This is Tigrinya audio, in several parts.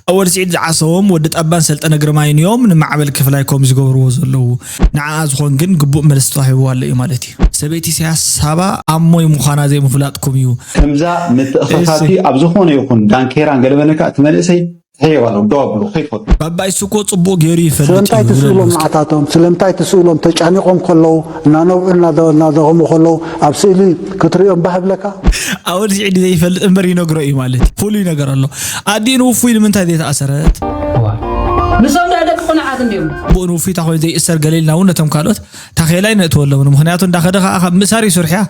ኣወል ስዒድ ዝዓሰቦም ወዲ ጣባን ሰልጠነ ግርማይን እዮም ንማዕበል ክፍላይ ከምኡ ዝገብርዎ ዘለዉ። ንዓኣ ዝኾን ግን ግቡእ መልሲ ተዋሂብዋ ኣሎ እዩ ማለት እዩ። ሰበይቲ ኢሳያስ ሳባ ኣሞይ ምዃና ዘይምፍላጥኩም እዩ። ከምዛ ምትእኽኻብ ኣብ ዝኾነ ይኹን ዳንኬራን ገለመለካ እቲ መንእሰይ ተሕየባ ኣሎ ዶ ኣብሉ ከይትፈቱ። ባባ ኢሱ እኮ ጽቡቕ ገይሩ ይፈልጥ እዩ ስለምንታይ ትስእሎም ይብለሉ። ንዓታቶም ስለምንታይ ትስእሎም ተጫኒቆም ከለዉ እናነብዑ እናደ- እናደኸሙ ከለዉ ኣብ ስእሊ ክትሪኦም ባህ ብለካ ኣወል ስዒድ ዘይፈልጥ እምበር ይነግሮ እዩ ማለት እዩ። ፍሉይ ነገር ኣሎ። ኣዲኡ ንውፉይ ንምንታይ ዘይተኣሰረት? ንሶም ደኣ ደቂ ቁኑዓት እንድዮም። ኣቦኡ ንውፉይ እታ ኮይኑ ዘይእሰር ገለ ኢልና እውን ነቶም ካልኦት ታኼላ ኣይነእትወሎምን። ምኽንያቱ እንዳኸደ ኸዓ ካብ ምእሳር ይስርሑ እያ።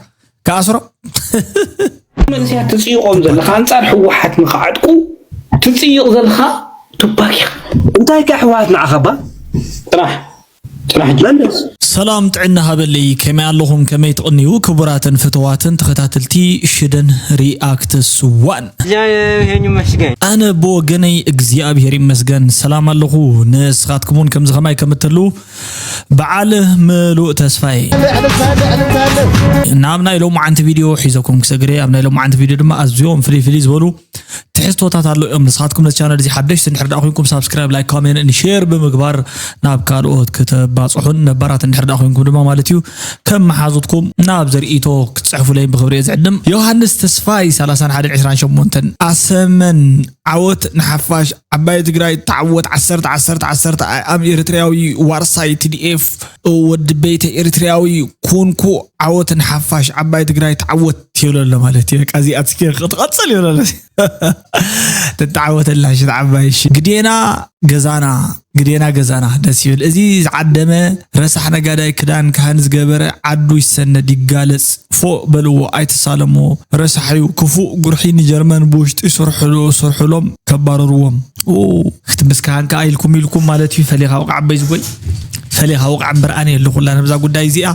ክኣስሮ መንእሰያት ትፅይቖም ዘለኻ ኣንፃር ህወሓት ንኽዓጥቁ ትፅይቕ ዘለኻ ቱፓክ ኢኻ። እንታይ ከ ኣሕዋት ንዓኻ እባ ጥራሕ ጥራሕ ሕጂ መለስ። ሰላም ጥዕና ሃበለይ፣ ከመይ ኣለኹም? ከመይ ትቕንዩ? ክቡራትን ፍትዋትን ተኸታተልቲ ሽደን ሪኣክትስ ዋን። እግዚኣብሔር ይመስገን። ኣነ ብወገነይ እግዚኣብሔር ይመስገን ሰላም ኣለኹ። ንስኻትኩም እውን ከምዚ ከማይ ከም እትህልዉ በዓል ምሉእ ተስፋይ። ናብ ናይ ሎማዓንቲ ቪድዮ ሒዘኩም ክሰግር እየ። ኣብ ናይ ሎማዓንቲ ቪድዮ ድማ ኣዝዮም ፍልይ ፍልይ ዝበሉ ትሕዝቶታት ኣለዉ እዮም። ንስኻትኩም ነዚ ቻነል እዚ ሓደሽቲ እንድሕር ደኣ ኮይንኩም ሳብስክራይብ፣ ላይክ፣ ኮሜንት፣ ን ሼር ብምግባር ናብ ካልኦት ክተባፅሑን ነባራት እንድሕር ደኣ ኮይንኩም ድማ ማለት እዩ ከም መሓዙትኩም ናብ ዘርእይቶ ክትፅሕፉለይ ብኽብሪ እየ ዝዕድም። ዮሃንስ ተስፋይ ሰላሳን ሓደን ዕስራን ሸሞንተን ኣሰመን ዓወት ንሓፋሽ ዓባይ ትግራይ ትዓወት ዓሰርተ ዓሰርተ ዓሰርተ ኣይ ኣም ኤርትራዊ ዋርሳይ ቲ ዲ ኤፍ ወዲ ቤተ ኤርትራዊ ኮንኩ ዓወት ንሓፋሽ ዓባይ ትግራይ ትዓወት ይብሎ ኣሎ ማለት እዩ። በቃ እዚኣ እስኪ ክትቐፅል ይብሎ ኣሎ። ትተዓወተላ ሽት ዓባይ እሺ። ግዴና ገዛና ግዴና ገዛና ደስ ይብል። እዚ ዝዓደመ ረሳሕ ነጋዳይ ክዳን ካህን ዝገበረ ዓዱ ይሰነድ ይጋለፅ። ፎእ በልዎ ኣይትሳለምዎ። ረሳሕ እዩ ክፉእ ጉርሒ ንጀርመን ብውሽጢ ስርሕሉ ስርሕሎም ከባርርዎም። ኡ፣ እቲ ምስ ካህን ከኣ ኢልኩም ኢልኩም ማለት እዩ። ፈሊኻ ውቃዕ ኣበይ ዝጎይ ፈሊኻ ውቃዕ እምበር ኣነ የለኹላን ኣብዛ ጉዳይ እዚኣ።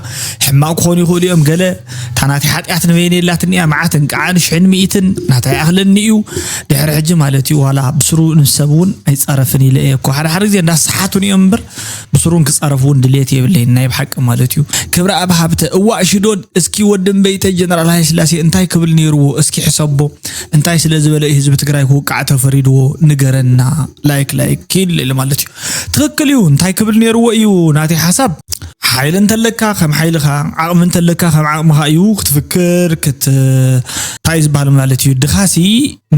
ሕማቕ ክኾኑ ይኽእሉ እዮም ገለ። እታ ናተይ ሓጢኣት ንበይነይ የላትኒ እያ። መዓት እንቃዓን ሽሕን ሚእትን ናተይ ይኣኽለኒ እዩ። ድሕሪ ሕጂ ማለት እዩ ዋላ ብስሩ ንሰብ እውን ኣይጻረፍን ኢለ እየ እኮ። ሓደ ሓደ ግዜ እንዳሰሓቱኒ እዮም እምበር ብስሩ እውን ክጻረፍ እውን ድልየት የብለይን ናይ ብሓቂ ማለት እዩ። ክብረኣብ ሃብተ እዋእ ሽዶን እስኪ ወዲ እምበይተይ ጀነራል ሃይለስላሴ እንታይ ክብል ነይርዎ እስኪ ሕሰቦ። እንታይ ስለ ዝበለ እዩ ህዝቢ ትግራይ ክውቃዕ ተፈሪድዎ ንገረና። ላይክ ላይክ ኪል ኢለ ማለት እዩ። ትኽክል እዩ። እንታይ ክብል ነይርዎ እዩ ናተይ ሓሳብ? ሓይሊ እንተለካ ከም ሓይልኻ፣ ዓቕሚ እንተለካ ከም ዓቕምኻ እዩ ክትፍክር ክት እንታይ ዝበሃል ማለት እዩ። ድኻሲ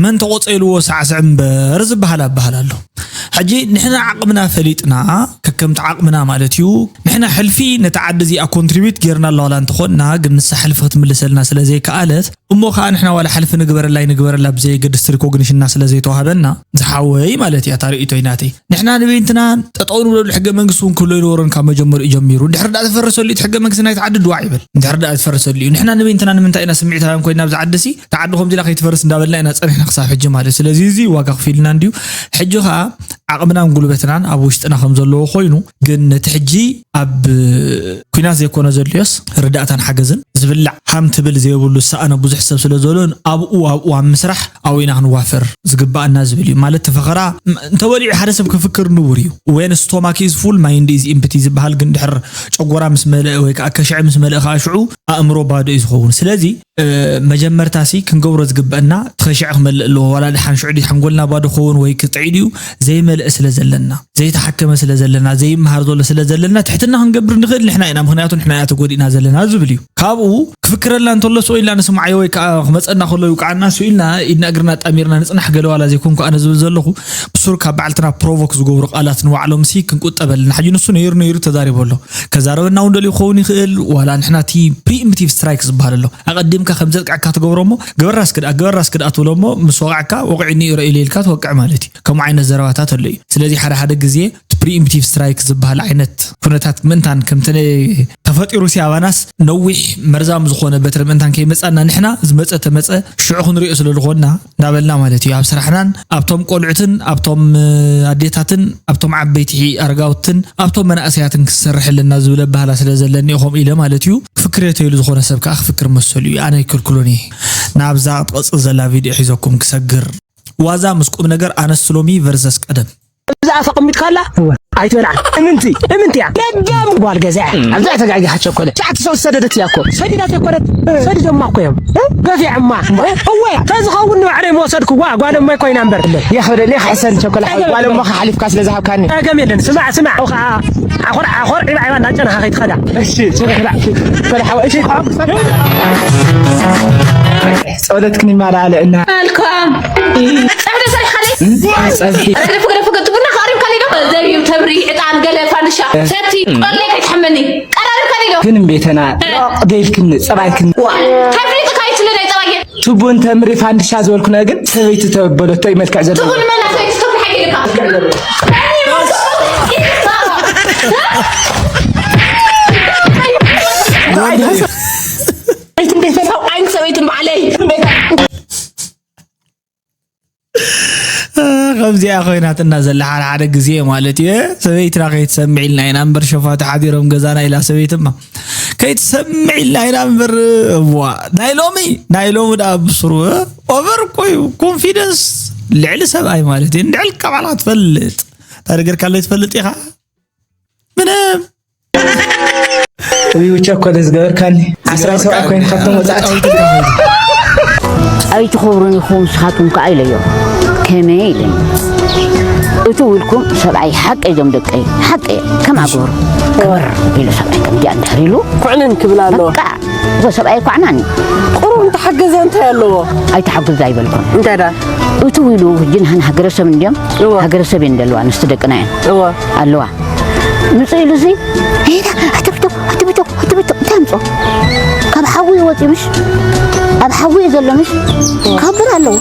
መን ተቖፀ ኢልዎ ሳዕስዕ እምበር ዝበሃል ኣበሃል ኣሎ። ሕጂ ንሕና ዓቕምና ፈሊጥና ከከምቲ ዓቕምና ማለት እዩ ንሕና ሕልፊ ነቲ ዓዲ እዚኣ ኮንትሪቢዩት ጌርና ኣለዋላ እንተኾንና ግን ንሳ ሕልፊ ክትምልሰልና ስለ ዘይከኣለት እሞ ከዓ ንሕና ዋላ ሕልፊ ንግበረላ ኣይንግበረላ ብዘየገድስ ሪኮግኒሽንና ስለ ዘይተዋህበና ዝሓወይ ማለት እያ እታ ርእይቶይ ናተይ። ንሕና ንበይንትና ጠጠው ንብለሉ ሕገ መንግስቲ እውን ክህሎ ይነበሮን ካብ መጀመሪኡ ጀሚሩ። እንድሕር ደኣ ዝፈረሰሉ እቲ ሕገ መንግስቲ ናይቲ ዓዲ ድዋዕ ይበል። እንድሕር ደኣ ዝፈረሰሉ እዩ። ንሕና ንበይንትና ንምንታይ ኢና ስምዒታውያን ኮይና ኣብዚ ዓዲ ሲ እታ ዓዲ ከምዚ ኢላ ከይትፈርስ እንዳበልና ኢና ፀኒሕና ክሳብ ሕጂ ማለት እዩ። ስለዚ እዚ ዋጋ ክፊልና እንድዩ። ሕጂ ከዓ ዓቕምናን ጉልበትናን ኣብ ውሽጥና ከም ዘለዎ ኮይኑ ግን ነቲ ሕጂ ኣብ ኩናት ዘይኮነ ዘድልዮስ ርዳእታን ሓገዝን ዝብላዕ ሃም ትብል ዘይብሉ ዝሰኣነ ብዙሕ ሰብ ስለ ዘሎን ኣብኡ ኣብኡ ኣብ ምስራሕ ኣብኡ ኢና ክንዋፈር ዝግባኣና ዝብል እዩ ማለት ተፈኸራ እንተበሊዑ ሓደ ሰብ ክፍክር ንቡር እዩ when stomach is full mind is empty ዝበሃል ግን ድሕር ጨጎራ ምስ መልአ ወይ ከዓ ከሽዐ ምስ መልአ ከዓ ሽዑ ኣእምሮ ባዶ እዩ ዝኸውን ስለዚ መጀመርታ ሲ ክንገብሮ ዝግበአና ትኸሽዐ ክመልእ ኣለዎ ዋላ ድሓን ሽዑ ድዩ ሓንጎልና ባዶ ክኸውን ወይ ክጥዒ ድዩ ዘይመልእ ስለ ዘለና ዘይተሓከመ ስለ ዘለና ዘይመሃር ዘሎ ስለ ዘለና ትሕትና ክንገብር ንኽእል ንሕና ኢና ምኽንያቱ ንሕና ኢና ተጎዲእና ዘለና ዝብል እዩ ካብኡ ክፍክረልና እንተሎ ስቕ ኢልና ንስምዓዮ ወይ ከዓ ክመፀና ከሎ ይውቅዓና ስኢልና ኢድና እግርና ጣሚርና ንፅናሕ ገለ ዋላ ዘይኮንኩ ኣነ ዝብል ዘለኹ ብሱር ካብ በዓልትና ፕሮቮክ ዝገብሩ ቃላት ንባዕሎም ሲ ክንቁጠብ ኣለና ሕጂ ንሱ ነይሩ ነይሩ ተዛሪቡ ኣሎ ከዛረበና እውን ደልዩ ክኸውን ይኽእል ዋላ ንሕና እቲ ፕሪኢምፕቲቭ ስትራይክ ዝበሃል ኣሎ ኣቐዲምካ ከም ዘጥቅዐካ ትገብሮ እሞ ግበራስ ክድኣ ግበራስ ክድኣ ትብሎ እሞ ምስ ወቕዐካ ወቒዕኒ እዩ ርእዩ ኢልካ ትወቅዕ ማለት እዩ ከምኡ ዓይነት ዘረባታት ኣሎ እዩ ስለዚ ሓደ ሓደ ግዜ እቲ ፕሪኢምፕቲቭ ስትራይክ ዝበሃል ዓይነት ኩነታት ምእንታን ከምቲ ተፈጢሩ ሲ ኣባናስ ነዊሕ መርዛም ዝኾነ በትሪ ምእንታን ከይመፃና ንሕና ዝመፀ ተመፀ ሽዑ ክንሪኦ ስለ ዝኾንና እንዳበልና ማለት እዩ ኣብ ስራሕናን ኣብቶም ቆልዑትን ኣብቶም ኣዴታትን ኣብቶም ዓበይቲ ኣረጋውትን ኣብቶም መናእሰያትን ክሰርሕ ኣለና ዝብል ኣባህላ ስለ ዘለኒ ከምኡ ኢለ ማለት እዩ ክፍክር እየ ተይሉ ዝኾነ ሰብ ከዓ ክፍክር መሰሉ እዩ ኣነ ኣይክልክሎን እየ ናብዛ ክትቐፅል ዘላ ቪድዮ ሒዘኩም ክሰግር ዋዛ ምስ ቁም ነገር ኣነስ ሎሚ ቨርሰስ ቀደም እዛ ኣፋ ቀሚጥካላ ኣይትበልዓ። እምንቲ እምንቲ እያ። ደጋም ጓል ገዛ እያ። ኣብዛ ተጋጊኻ ቸኮለ። ጫት ሰው ሰደደት እያ እኮ። ሰዲዳት የኮነት። ሰዲዶማ እኮ እዮም። ገፊዕማ። እወ ተዝኸውን ንባዕለይ መወሰድክዋ። ጓል እሞ ኮይና እምበር። የኽብደለይ ክሕሰን ቸኮለ። ጓል እሞ ሓሊፍካ ስለ ዝሃብካኒ። ጸገም የለን። ስማዕ ስማዕ። ኣው ከዓ ዓኾር ዓኾር ዒባ ዒባ እንዳጨናኻ ከይትኸዳ። እሺ ቸኮለ። ቸኮለ ሓወ እሺ። ጸሎትክን ይማላለ እና ኣልኳ። ጸብሒ ሰሪሓ ደይ? ጸብሒ። ረግረፍ ገረፍ ገጥቡና ከሪም ካሊዶ። ዘቢብ፣ ተምሪ፣ ዕጣን፣ ገለ ፋንድሻ፣ ሰቲ፣ ቆሌ ከይትሕመኒ። ቀራርብ ካሊዶ። ግን ቤተና እ። ደይልክን ጸባይክን። ዋ። ተፍሪጥ ካይትለ ናይ ጸባየ። ቱቦን ተምሪ ፋንድሻ ዝበልኩ ነገር ግን ሰበይቲ ተበለቶ ይመልክዕ ዘሎ። ትኹን መና ሰበይቲ ትኹን ሓቂ ኢልካ። ሰበይትን ቤተሰብ ዓይነት ሰበይትን ባዕለይ። ከምዚኣ ኮይናትና ዘላ ሓደ ሓደ ግዜ ማለት እዩ። ሰበይትና ከይትሰምዕ ኢልና ኢና እምበር ሸፋቱ ሓዲሮም ገዛና ኢላ ሰበይትማ ከይትሰምዕ ኢልና ኢና እምበር። እዋ ናይ ሎሚ ናይ ሎሚ ደኣ ብስሩ ኦቨር እኮ እዩ። ኮንፊደንስ ልዕሊ ሰብኣይ ማለት እዩ። እንድዕል ካብ ባዕልካ ትፈልጥ እንታይ ነገር ካለ ትፈልጥ ኢኻ። ምንም እዩ ቸኮለ ዝገበርካኒ ዓስራይ ሰብኣይ ኮይኑ ካብቶም ወጻእቲ። ኣይትኸብሩን ኢኹም ንስኻትኩም ከኣ ኢለዮ። ከመይ ኢለኒ? እቲ ውልኩም ሰብኣይ ሓቀይ እዞም ደቀይ ሓቀይ ከም ኣግብሩ ክብር ኢሉ ሰብኣይ ከምዚኣ እንድሕር ኢሉ ኩዕንን ክብል ኣለዎ። በቃ እዞ ሰብኣይ ኳዕናኒ። ቁሩብ እንተሓገዘ እንታይ ኣለዎ? ኣይተሓግዝ ኣይበልኩን። እንታይ ደኣ? እቱ ኢሉ ሕጂ ንሕና ሃገረሰብ እንድዮም እወ። ሃገረሰብ እየን ዘለዋ ንስቲ ደቅና እየን እወ። ኣለዋ ምጽእ ኢሉ እዚ ሄዳ ኣተብቶ ኣተብቶ ኣተብቶ እንታይ ኣምጾ ካብ ሓዊ ወጺ ምሽ ኣብ ሓዊ ዘሎ ምሽ ካብር ኣለዎ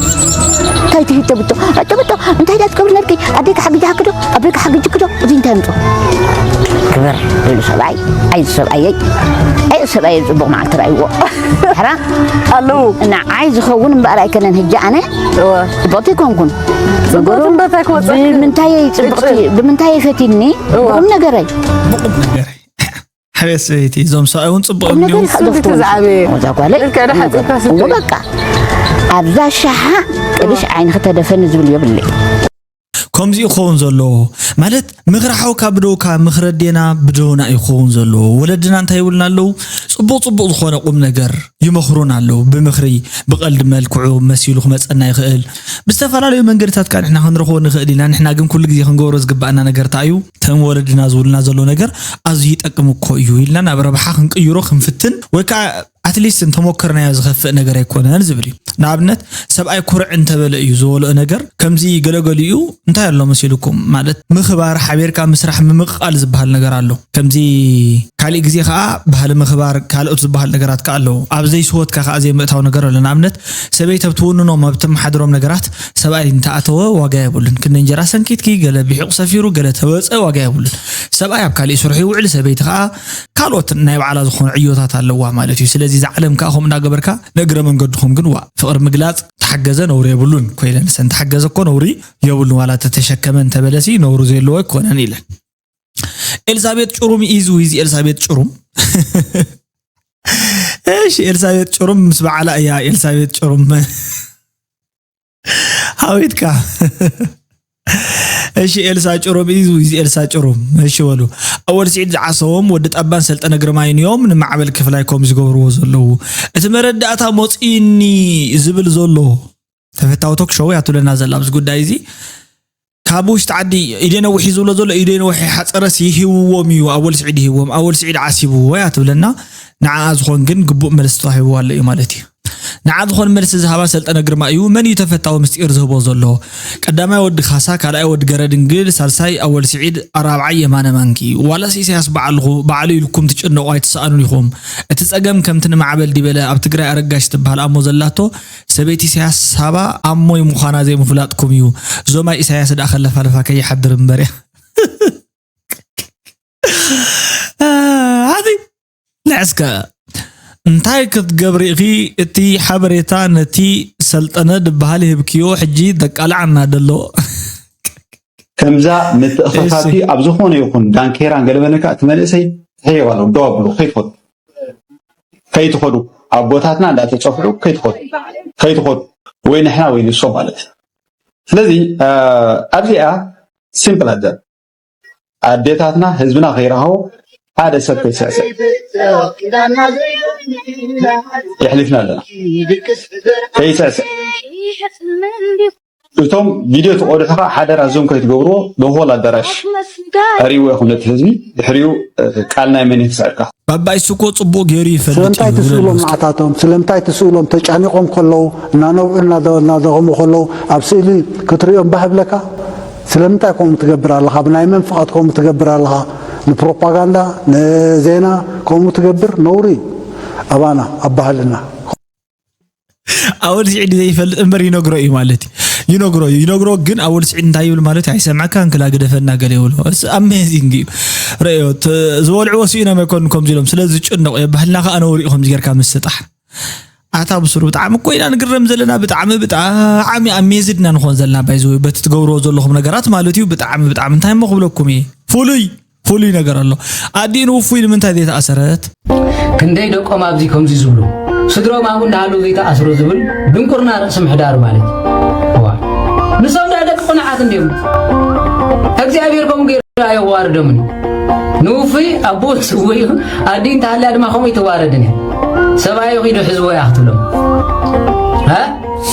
እንታይ ትሂድ ተብቶ ኣተብቶ እንታይ ዳት ቀብር ነርኪ ኣደይ ክሓግጃ ክዶ ኣበይ ክሓግጅ ክዶ እዚ እንታይ ኣምጾ ክበር ኢሉ ሰብኣይ ኣይ ሰብኣየይ ኣይ ሰብኣየይ ጽቡቕ መዓልቲ ራይዎ ሕራ ኣለዉ ንዓይ ዝኸውን እምበኣር ኣይከነን ህጂ ኣነ እወ ጽቡቕቲ ኣይኮንኩን ነገሩ ጽቡቕቲ እምበታ ክወጽእ ብምንታይ እየ ጽቡቕቲ እጽ- ብምንታይ እየ ፈቲኒ እወ። ቁም ነገረይ ብቁም ነገረይ ሓቤት ሰበይቲ እዞም ሰብኣይ እውን ጽቡቕ ቁም እዮም ነገር ይኸ- ስንት ዶክተር ዝዓበየ እዛ ጓለይ ልክዕ ዶ ሓፂርካ ስንት እወ በቃ ኣብዛ ሸሓ ቅድሽ ዓይንኺ ተደፈኒ ዝብል የብለይ ከምዚ ይኸውን ዘለዎ ማለት ምኽሪ ሓውካ ብደውካ ምኽሪ ኣዴና ብደውና እዩ ክኸውን ዘለዎ። ወለድና እንታይ ይብሉና ኣለዉ? ጽቡቕ ጽቡቕ ዝኾነ ቁም ነገር ይመኽሩና ኣለዉ። ብምኽሪ ብቐልዲ መልክዑ መሲሉ ክመጸና ይኽእል። ብዝተፈላለዩ መንገድታት ከኣ ንሕና ክንረኽቦ ንኽእል ኢና። ንሕና ግን ኩሉ ግዜ ክንገብሮ ዝግባኣና ነገር እንታይ እዩ? እቶም ወለድና ዝብሉና ዘለዉ ነገር ኣዝዩ ይጠቅም እኮ እዩ ኢልና ናብ ረብሓ ክንቅይሮ ክንፍትን ወይ ከኣ ኣትሊስት እንተሞከርናዮ ዝኸፍእ ነገር ኣይኮነን ዝብል እዩ። ንኣብነት ሰብኣይ ኩርዕ እንተበለ እዩ ዝበልኦ ነገር ከምዚ ገለገሊኡ እንታይ ኣሎ መሲልኩም ማለት ምኽባር ሓቢርካ ምስራሕ ምምቕቓል ዝበሃል ነገር ኣሎ። ከምዚ ካሊእ ግዜ ከዓ ባህሊ ምኽባር ካልኦት ዝበሃል ነገራት ከዓ ኣለዉ። ኣብ ዘይስወትካ ከዓ ዘይምእታው ነገር ኣሎ። ንኣብነት ሰበይቲ ኣብ ትውንኖም ኣብ ተመሓድሮም ነገራት ሰብኣይ እንተኣተወ ዋጋ የብሉን። ክንዲ እንጀራ ሰንኪትኪ ገለ ብሒቑ ሰፊሩ ገለ ተወፀ ዋጋ የብሉን። ሰብኣይ ኣብ ካሊእ ስርሑ ይውዕል ሰበይቲ ከዓ ካልኦት ናይ ባዕላ ዝኾኑ ዕዮታት ኣለዋ ማለት እዩ። ስለዚ እዛ ዓለም ከዓ ከምኡ እናገበርካ ንእግረ መንገድኹም ግን ዋእ ፍቕሪ ምግላፅ ተሓገዘ ነውሪ የብሉን ኮይለ ንሰን ተሓገዘ እኮ ነውሪ የብሉን ዋላ ተተሸከመ እንተበለሲ ነውሪ ዘለዎ ኣይኮነን ኢለን። ኤልሳቤጥ ጭሩም ኢዝ ዊዝ ኤልሳቤጥ ጭሩም እሺ ኤልሳቤጥ ጭሩም ምስ በዓላ እያ ኤልሳቤጥ ጭሩም ሃዊትካ እሺ ኤልሳ ጭሩም እዩ እዚ ኤልሳ ጭሩም እሺ በሉ ኣወል ስዒድ ዝዓሰቦም ወዲ ጣባን ሰልጠነ ግርማይን እዮም ንማዕበል ክፍላይ ከም ዝገብርዎ ዘለዉ እቲ መረዳእታ መፂኒ ዝብል ዘሎ ተፈታዊ ቶክ ሾው እያ ትብለና ዘላ ኣብዚ ጉዳይ እዚ ካብ ውሽጢ ዓዲ ኢደይ ነዊሕ እዩ ዝብሎ ዘሎ ኢደይ ነዊሕ ሓፀረስ ይህብዎም እዩ ኣወል ስዒድ ይህብዎም ኣወል ስዒድ ዓሲብዎ እያ ትብለና ንዓኣ ዝኾን ግን ግቡእ መልሲ ተዋሂብዋ ኣሎ እዩ ማለት እዩ ንዓ ዝኾን መልሲ ዝሃባ ሰልጠነ ግርማ እዩ። መን እዩ ተፈታዊ ምስጢር ዝህቦ ዘሎ? ቀዳማይ ወዲ ካሳ፣ ካልኣይ ወዲ ገረድንግል፣ ሳልሳይ ኣወል ስዒድ፣ ኣራብዓይ የማነ ማንኪ። ዋላስ ኢሳያስ በዓልኹ በዓሉ ኢልኩም ትጭነቑ ኣይትሰኣኑን ኢኹም። እቲ ጸገም ከምቲ ንማዕበል ዲበለ ኣብ ትግራይ ኣረጋሽ ትበሃል ኣሞ ዘላቶ ሰበይቲ ኢሳያስ ሳባ ኣሞይ ምዃና ዘይምፍላጥኩም እዩ። ዞማይ ኢሳያስ ደኣ ከለፋልፋ ከይሓድር እምበር እያ። ኣቲ ንዕስከ እንታይ ክትገብሪ ኢኺ እቲ ሓበሬታ ነቲ ሰልጠነ ድበሃል ይህብክዮ ሕጂ ደቃልዓና ደሎ ከምዛ ምትእኽኻብ ኣብ ዝኾነ ይኹን ዳንኬራን ገለመለካ እቲ መንእሰይ ተሕየዋ ዶ ኣብሉ ከይትኸዱ ከይትኸዱ ኣቦታትና እንዳተፀፍዑ ከይትኸዱ ከይትኸዱ ወይ ንሕና ወይ ንሶም ማለት ስለዚ ኣብዚኣ Simple as that. ኣዴታትና ህዝብና ከይረኸቦ ሓደ ሰብ ከይስዕስዕ የሕሊፍና ኣለና። ከይስዕስዕ እቶም ቪድዮ ትቆድሑ ከዓ ሓደራ እዞም ከይትገብርዎ። ደሆል ኣዳራሽ ቀሪቡ ኢኹም ነቲ ህዝቢ ድሕሪኡ ቃል ናይ መን ይስዕርካ? ባባይስ እኮ ጽቡቕ ገይሩ ይፈልጥ ስለምንታይ እዩ ትስእሎም ይብለና። ንዓታቶም ስለምንታይ ትስእሎም ተጫኒቖም ከለዉ እናነብዑ እናደ- እናደኸሙ ከለዉ ኣብ ስእሊ ክትሪኦም ባህብለካ ስለምንታይ ከምኡ ትገብር ኣለኻ ብናይ መን ፍቓድ ከምኡ ትገብር ኣለኻ ንፕሮፓጋንዳ ንዜና ከምኡ ትገብር ነውሪ እዩ ኣባና ኣብ ባህልና ኣወል ስዒድ ዘይፈልጥ እምበር ይነግሮ እዩ ማለት እዩ። ይነግሮ እዩ ይነግሮ ግን ኣወል ስዒድ እንታይ ይብል ማለት እዩ ኣይሰምዐካን ክላ ግደፈና ገለ ይብሎ። It's amazing እዩ። ረእዮ ዝበልዕዎ ስኢኖም ኣይኮኑን ከምዚ ኢሎም ስለ ዝጭነቑ እዮም። ባህልና ከዓ ነውሪ እዩ ከምዚ ጌርካ ምስጣሕ። ኣታ ብስሩ ብጣዕሚ እኮ ኢና ንግረም ዘለና ብጣዕሚ ብጣዕሚ ኣሜዝድ ኢና ንኾን ዘለና ባይዘወይ በቲ ትገብርዎ ዘለኹም ነገራት ማለት እዩ። ብጣዕሚ ብጣዕሚ እንታይ እሞ ክብለኩም እየ ፍሉይ ፍሉይ ነገር ኣሎ። ኣዲኡ ንውፉይ ንምንታይ ዘይተኣሰረት? ክንደይ ደቆም ኣብዚ ከምዚ ዝብሉ ስድሮም ኣብኡ እንዳሃለዉ ዘይተኣስሩ ዝብል ድንቁርና ርእሲ ምሕዳር ማለት እዩ። እዋ ንሶም ደኣ ደቂ ቅኑዓት እንድዮም። እግዚኣብሔር ከምኡ ገይሩ ኣየዋርዶምን እዩ። ንውፉይ ኣቦኡ ዝስውእ እዩ ኣዲኡ እንተሃልያ ድማ ከምኡ ኣይትዋረድን እያ። ሰብኣዩ ኺዱ ሕዝዎ እያ ክትብሎም።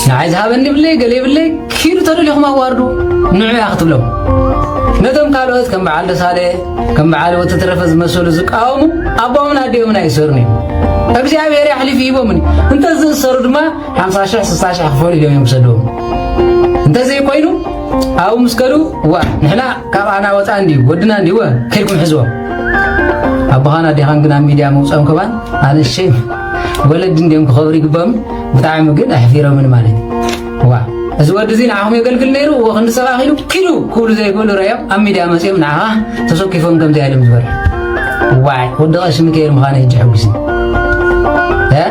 ንዓይ ዝሃበኒ ይብለይ ገለ ይብለይ ኪዱ ተደሊኹም ኣዋርዱ ንዑ እያ ክትብሎም። ነቶም ካልኦት ከም በዓል ደሳለ ከም በዓል ወተተረፈ ዝመሰሉ ዝቃወሙ ኣቦኦምን ኣዲኦምን ኣይእሰሩን እዮም። እግዚኣብሔር ኣሕሊፉ ሂቦምን እዩ። እንተዝእሰሩ ድማ ሓምሳ ሽሕ ስሳ ሽሕ ክፈሉ ኢሎም እዮም ክሰድዎም። እንተዘይኮይኑ ኣብኡ ምስ ከዱ ዋ ንሕና ካብ ኣና ወፃ እንድዩ ወድና እንድዩ ወ ከይድኩም ሕዝዎም። ኣቦኻን ኣዴኻን ግን ኣብ ሚድያ ምውፅኦም ከማን ኣነ ሸም ወለዲ እንድዮም ክኸብሩ ይግበኦም። ብጣዕሚ ግን ኣሕፊሮምን ማለት እዩ። ዋ እዚ ወዲ እዚ ንዓኹም የገልግል ነይሩ እዎ ክንዲ ሰብ ኣኺሉ ኪዱ ክብሉ ዘይክእሉ ረዮም ኣብ ሚድያ መፅኦም ንዓኻ ተሰኪፎም ከምዚ ኣይሎም ዝበርሑ። ዋይ ወዲ ቀሺ ሚካኤል ምዃነ ሕጂ ሕጉሲ እ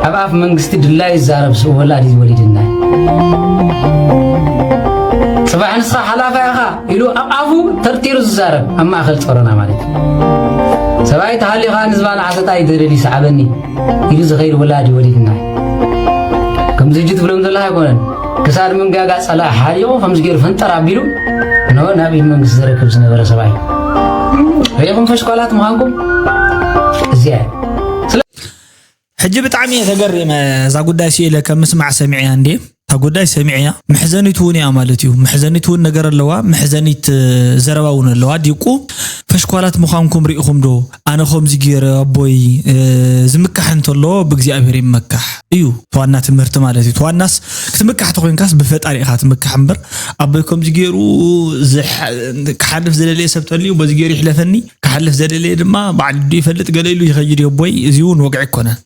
ኣብ ኣፍ መንግስቲ ድላዩ ዝዛረብ ስእ ወላድ እዩ ወሊድና። ፅባሕ ንስኻ ሓላፋ ኢኻ ኢሉ ኣብ ኣፉ ተርቲሩ ዝዛረብ ኣብ ማእኸል ፀሮና ማለት እዩ። ሰብኣይ ተሃልዩ ከዓ ንዝባን ዓሰታ እዩ ደለል ይስዓበኒ ኢሉ ዝኸይድ ወላድ እዩ ወሊድና። ከምዚ ሕጂ ትብሎም ዘለኻ ኣይኮነን። ክሳድ ምንጋጋ ፀላእ ሓሪቑ ከምዚ ገይሩ ፈንጠር ኣቢሉ ኖ ናብ ኢድ መንግስቲ ዘረክብ ዝነበረ ሰብኣይ ሪኢኹም ፈሽኳላት ምዃንኩም እዚኣ እያ። ሕጂ ብጣዕሚ እየ ተገሪመ እዛ ጉዳይ ስኢለ ከም ምስማዕ ሰሚዐያ እንዴ እታ ጉዳይ ሰሚዐያ መሕዘኒት እውን እያ ማለት እዩ። መሕዘኒት እውን ነገር ኣለዋ፣ መሕዘኒት ዘረባ እውን ኣለዋ። ዲቁ ፈሽኳላት ምዃንኩም ሪኢኹም ዶ? ኣነ ከምዚ ገይረ ኣቦይ ዝምካሕ እንተሎ ብእግዚኣብሔር ይመካሕ እዩ። ተዋና ትምህርቲ ማለት እዩ። ተዋናስ ክትምካሕ ተኮይንካስ ብፈጣሪ ኢኻ ትምካሕ እምበር ኣቦይ ከምዚ ገይሩ ክሓልፍ ዝደለየ ሰብ ተልዩ በዚ ገይሩ ይሕለፈኒ ክሓልፍ ዘደለየ ድማ ባዕሉ ይፈልጥ ገለ ኢሉ ይኸይድ እዩ ኣቦይ። እዚ እውን ወግዒ ኣይኮነን።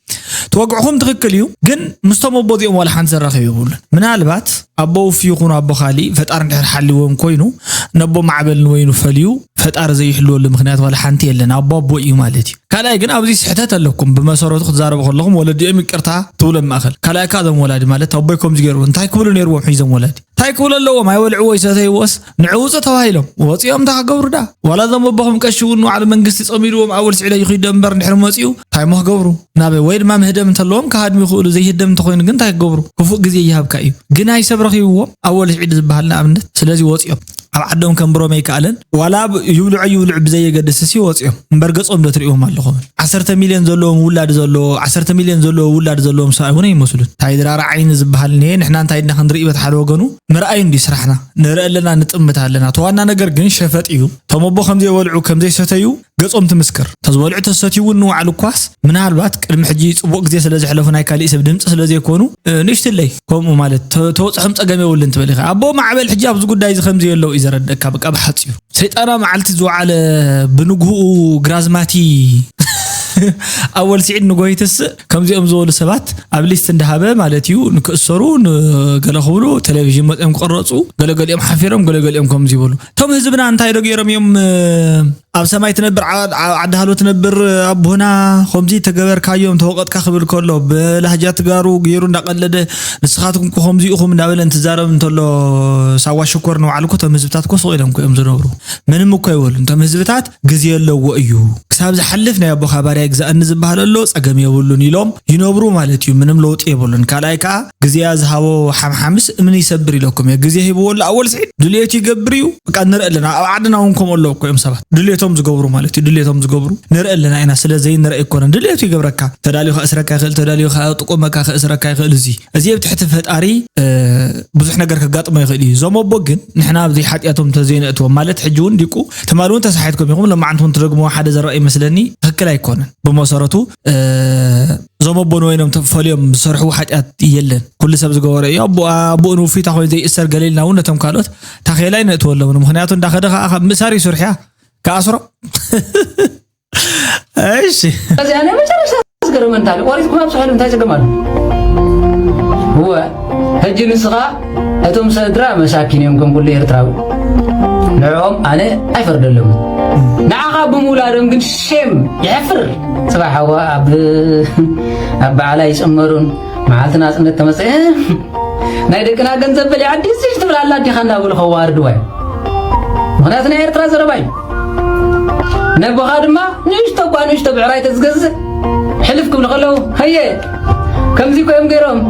ተወግዕኹም ትኽክል እዩ፣ ግን ምስቶም ኣቦ እዚኦም ዋላ ሓንቲ ዘራኽብ የብሉን። ምናልባት ኣቦ ውፍ ይኹኑ ኣቦ ካሊእ ፈጣሪ እንድሕር ሓልዎም ኮይኑ ነቦ ማዕበል ንወይኑ ፈልዩ ፈጣሪ ዘይሕልወሉ ምኽንያት ዋላ ሓንቲ የለን። ኣቦ ኣቦ እዩ ማለት እዩ። ካልኣይ ግን ኣብዚ ስሕተት ኣለኩም። ብመሰረቱ ክትዛረቡ ከለኹም ወለዲኦም ይቅርታ ትብሎም ማእኸል ካልኣይ እካ እዞም ወላዲ ማለት ኣቦይ ከምዚ ገይሩ እንታይ ክብሉ ነይርዎም ሒዞም ወላዲ እንታይ ክብሉ ኣለዎም? ኣይበልዕዎ ይሰተይዎስ ንዑ ውፁ ተባሂሎም ወፂኦም እንታይ ክገብሩ ዳ? ዋላ እዞም ኣቦኹም ቀሺ እውን ንባዕሉ መንግስቲ ፀሚድዎም ኣወል ስዒድ ኣይኺዱ እምበር እንድሕር መፂኡ እንታይ እሞ ክገብሩ? ናበይ? ወይ ድማ ምህደም እንተለዎም ክሃድሙ ይኽእሉ ዘይህደም እንተኾይኑ ግን እንታይ ክገብሩ? ክፉእ ግዜ ይሃብካ እዩ። ግን ኣይ ሰብ ረኺብዎም ኣወል ስዒድ ዝበሃል ንኣብነት ስለዚ ወፂኦም ኣብ ዓዶም ከንብሮም ኣይከኣለን ዋላ ይብልዑ ኣይብልዑ ብዘየገድስ እሲ ወፂኦም እምበር ገፆም ዶ ትሪእዎም ኣለኹም? ዓሰርተ ሚልዮን ዘለዎም ውላድ ዘለዎ ዓሰርተ ሚልዮን ዘለዎ ውላድ ዘለዎም ሰብኣይ እውን ኣይመስሉን። እንታይ ድራር ዓይኒ ዝበሃል እኒሀ ንሕና እንታይ ድና ክንርኢ በቲ ሓደ ወገኑ ምርኣይ እንድዩ ስራሕና ንርኢ ኣለና ንጥምት ኣለና ተዋና ነገር ግን ሸፈጥ እዩ። እቶም ኣቦ ከም ዘይበልዑ ከም ዘይሰተዩ ገጾም ትምስክር። ተዝበልዑ ተዝሰትዩ እውን ንባዕሉ እኳስ ምናልባት ቅድሚ ሕጂ ጽቡቕ ግዜ ስለ ዘሕለፉ ናይ ካሊእ ሰብ ድምጺ ስለ ዘይኮኑ ንእሽትለይ ከምኡ ማለት ተበጽሖም ጸገም የብሉን ትብል ኢኻ። ኣቦ ማዕበል ሕጂ ኣብዚ ጉዳይ እዚ ከም ዘየለዉ እዩ ዘረድእካ በቃ ብሓጺሩ። ሰይጣና መዓልቲ ዝወዓለ ብንግህኡ ግራዝማቲ ኣወል ስዒድ ንጎሂ ተስእ ከምዚኦም ዝበሉ ሰባት ኣብ ሊስት እንዳሃበ ማለት እዩ ንክእሰሩ ንገለ ክብሉ ቴሌቪዥን መፅኦም ክቀረፁ ገለገሊኦም ሓፊሮም ገለገሊኦም ከምዚ ይበሉ እቶም ህዝብና እንታይ ዶ ገይሮም እዮም ኣብ ሰማይ ትነብር፣ ዓ-፣ ዓ-፣ ዓዲ ሃሎ ትነብር ኣቦና፣ ከምዚ ተገበርካዮም፣ ተወቐጥካ ክብል ከሎ፣ ብላህጃ ትጋሩ ገይሩ እንዳቐለደ፣ ንስኻትኩም እኮ ከምዚ ኢኹም እንዳበለ እንትዛረብ እንተሎ፣ ሳዋ ሽኮር ንባዕሉ እኮ እቶም ህዝብታት እኮ ስቕ ኢሎም እኮ እዮም ዝነብሩ። ምንም እኮ ይበሉ። እቶም ህዝብታት ግዜ ኣለዎ እዩ። ክሳብ ዝሓልፍ ናይ ኣቦኻ ባርያ ይግዛእኒ ዝበሃል ኣሎ፣ ጸገም የብሉን ኢሎም ይነብሩ ማለት እዩ። ምንም ለውጢ የብሉን። ካልኣይ ከኣ ግዜያ ዝሃቦ ሓምሓምስ እምኒ ይሰብር ኢለኩም እየ። ግዜ ሂብዎ ኣሎ ኣወል ስዒድ፣ ድልየቱ ይገብር እዩ። በቃ ንርኢ ኣለና። ኣብ ዓድና እውን ከምኡ ኣለዉ እኮ እዮም ሰባት። ድልየቶም ዝገብሩ ማለት እዩ። ድልየቶም ዝገብሩ ንርኢ ኣለና ኢና። ስለ ዘይንርኢ ኣይኮነን። ድልየቱ ይገብረካ። ተዳልዩ ከእስረካ ይኽእል፣ ተዳልዩ ከጥቁመካ፣ ከእስረካ ይኽእል። እዚ፣ እዚ ኣብ ትሕቲ ፈጣሪ፣ እ፣ ብዙሕ ነገር ከጋጥሞ ይኽእል እዩ። እዞም ኣቦ ግን ንሕና ኣብዚ ሓጢኣቶም እንተዘይነእትዎም፣ ማለት ሕጂ እውን ዲቁ ትማሊ እውን ተሳሒትኩም ኢኹም፣ ሎማዓንቲ እውን ትደግምዎ ሓደ ዘረባ ይመስለኒ፣ ትኽክል ኣይኮነን። ብመሰረቱ፣ እ፣ እዞም ኣቦ ንበይኖም ተፈልዮም ዝሰርሕዎ ሓጢኣት የለን። ኩሉ ሰብ ዝገበሮ እዩ። ኣቦ-፣ ኣቦኡ ንውፊታ ኮይኑ ዘይእሰር ገለ ኢልና እውን ነቶም ካልኦት ታኼላ ኣይነእትወሎምን። ምኽንያቱ እንዳኸደ ከኣ ካብ ምእሳር እዩ ስርሕያ ክኣስሮ። እሺ። እዚ ኣነ መጨረሻ ዝገርመኒ እንታይ ኣሎ? ቆሪጥኩም ኣብ ስሕሉ እንታይ ጸገም ኣሎ? እወ፣ ሕጂ ንስኻ እቶም ስድራ መሳኪን እዮም ከም ኩሉ ኤርትራዊ። ንዕኦም ኣነ ኣይፈርደሎምን። ንዓኻ ብምውላዶም ግን ሼም የሕፍር። ጽባሕ ኣዋ ኣብ፣ ኣብ በዓላ ይጽመሩን መዓልቲ ናጽነት ተመጸ ናይ ደቅና ገንዘብ በሊዓ ዲስሽ ትብል ኣላ ዲኻ እንዳበሉ ከዋርድዋ እዩ። ምኽንያቱ ናይ ኤርትራ ዘረባ እዩ። ነቦኻ ድማ ንእሽቶ እኳ ንእሽቶ ብዕራይ ተዝገዝእ ሕልፍ ክብሉ ከለዉ፣ "ሃየ፣ ከምዚ እኮ እዮም ገይሮም።